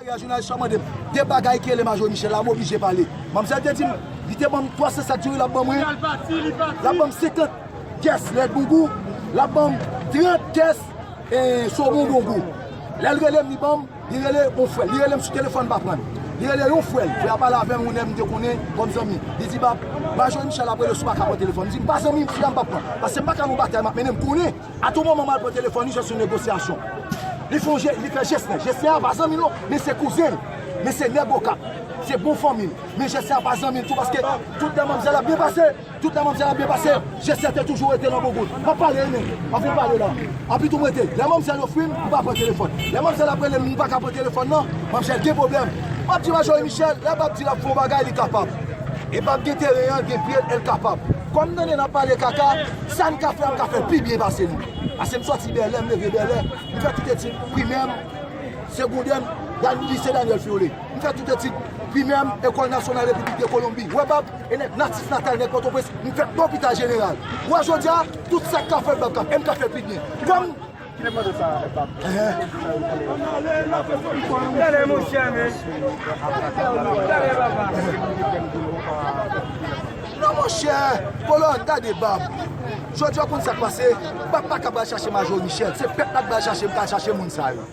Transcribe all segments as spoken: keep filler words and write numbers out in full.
Jounalis la mande m de bagay ki rele Majorie Michel la, m oblije pale. Manmzèl te di m, li te ban m twa san sak diri, l ap ban mwen, l ap ban m senkant kès lèt boubou, l ap ban m trant kès, eh, somon bongou. Lè l rele m, li ban m, li rele yon frè l, li rele m sou telefòn, m pa pran l. Li rele yon frè l, frè a pale avè m, yon nèg m te konnen kòm zanmi. Li di, "Bab, Majorie Michel ap rele w, si w pa ka pran telefòn." M di, "M pa zanmi fi a, m p ap pran." Paske m pa ka nan yon batay m ap mennen, m konnen. A tou moman m al pran telefòn li, se sou negosyasyon. Li fè yon je, li fè Jesnen. Jesnen a pa zanmi l non, men se kouzen l. Men se nèg Okap. Se bon fanmi l. Men Jesnen a pa zanmi l tou paske tout lè manmzèl ap byen pase, tout lè manmzèl ap byen pase, Jesnen te toujou rete nan boubout. M ap pale wi, men m ap vin pale la. Anpi tou m rete. Lè manmzèl ofri m, m pa pran telefòn. Lè manmzèl ap rele m, m pa ka pran telefòn nan, manmzèl gen pwoblèm. M ap di Majorie Michel, lè Bab di l ap fè yon bagay, li kapab. E Bab gen teren an, gen pye l, el kapab. Kòm m tande n ap pale kaka, sa n ka fè a, m ka fè l pi byen pase nou. Paske m sòti Bèlè, m leve Bèlè, m fè tout etid primè m, segondè m, dan lise Daniel Fiole. M fè tout etid primè m, École Nationale République de Colombie. Wè Bab, e nèg natif natal, nèg Pòtoprens, m fè lopital jeneral. Wè jodi a, tout sa k ka fèt Bab ka, e m ka fè l pi byen. Kòm Gade monchè, men. Gade papa. Non, monchè, kolòn, gade Bab. Jodi a, w konn sa k pase? Bab pa ka pral chache Majorie Michel. Se pèp la k pral chache, m ka chache moun sa yo.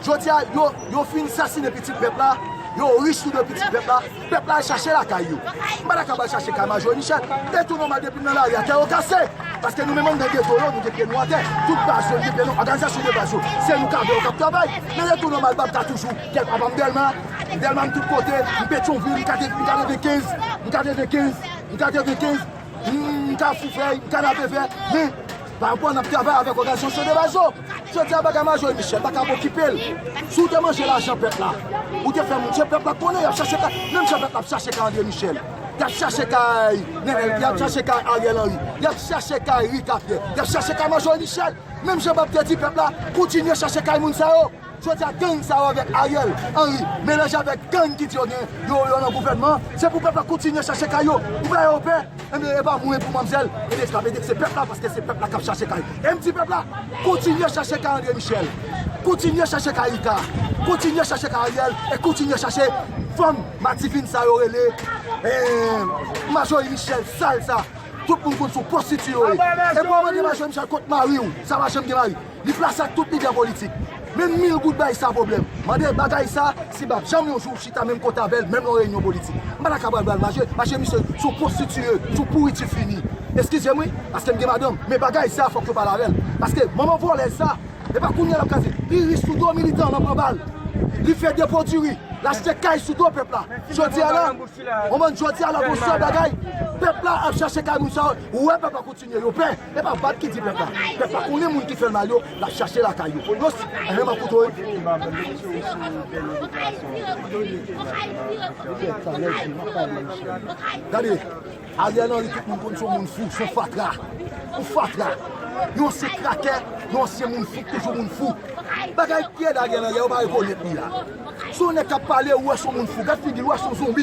Jodi a, yo, yo fin sasinen pitit pèp la. Yo rich tou de pitit pèp la. Pèp la al chache lakay yo. M pa ta ka pral chache kay Majorie Michel. E tou nòmal depi m nan lari a, kè yo kase. Paske nou menm anndan geto yo, nou gen pye nou atè. Tout baz yo, nou gen pye nou, òganizasyon de baz yo. Se nou k avè yo k ap travay. Men e tou nòmal, Bab ka toujou. Kèk papa m Dèlma, Dèlma m tout kote, m Petyonvil, m katrevennkenz, m katrevennkenz, m katrevennkenz, m Kafou Fèy, m Kanapevè. Men, pa rapò n ap travay avèk òganizasyon de baz yo. Jodi a bagay Majorie Michel pa ka okipe l. Si w te manje lajan pèp la, ou te fè moun, se pèp la konnen, y ap chache kay, menm jan pèp la ap chache kay André Michel, y ap chache kay Nenel, y ap chache kay Ariel Henry, y ap chache kay Ricapierre, y ap chache kay Majorie Michel. Menm jan Bab te di pèp la, kontinye chache kay moun sa yo. Jodi a gang sa yo avèk Ariel Henry melanje avèk gang ki di yo gen, yo, yo nan gouvènman, se pou pèp la kontinye chache kay yo. Ou pa yo pè? Ebyen, e pa mwen pou manmzèl, e de sa vle di se pèp la, paske se pèp la k ap chache kay. E m di pèp la, kontinye chache kay André Michel, kontinye chache kay Rika, kontinye chache kay Ariel, e kontinye chache fanm madivin sa yo rele, eh, Majorie Michel, sal sa. Tout moun konn se yon pwostitiye yo ye. E pou w mande Majorie Michel kot mari w, sa pa janm gen mari. Li plase ak tout lidè politik. Men mil goud bay sa pwoblèm. Mande bagay sa, si Bab janm yon jou chita menm kote avè l, menm nan yon reyinyon politik. M pa ta ka pral ba l mache, paske misye se yon pwostitiye, se yon pouriti fini. Eskize m wi, paske m gen madanm, men bagay sa fòk yo pale avè l. Paske manman vòlèz sa, e pa kounye a l ap kraze. Li rich sou do militan an pran bal. Li fè depo diri, l achte kay sou do pèp la. Jodi a la, yon bann jodi a la, gon sèl bagay, pèp la ap chache kay moun sa yo. Ou wè pèp la kontinye, yo pè. E pa Bab ki di pèp la. Pèp la konnen moun ki fè l mal yo, l ap chache lakay yo. Yo si, enhen, m ap koute w wi. Gade, Ariel Henry, tout moun konn se yon moun fou, se yon fatra. Yon fatra. Yon ansyen krakè, yon ansyen moun fou, toujou moun fou. Bagay ki ede Ariel Henry a, yo pa rekonèt li la. Se yon nèg k ap pale, ou wè se yon moun fou. Gad figi l, ou wè se yon zonbi.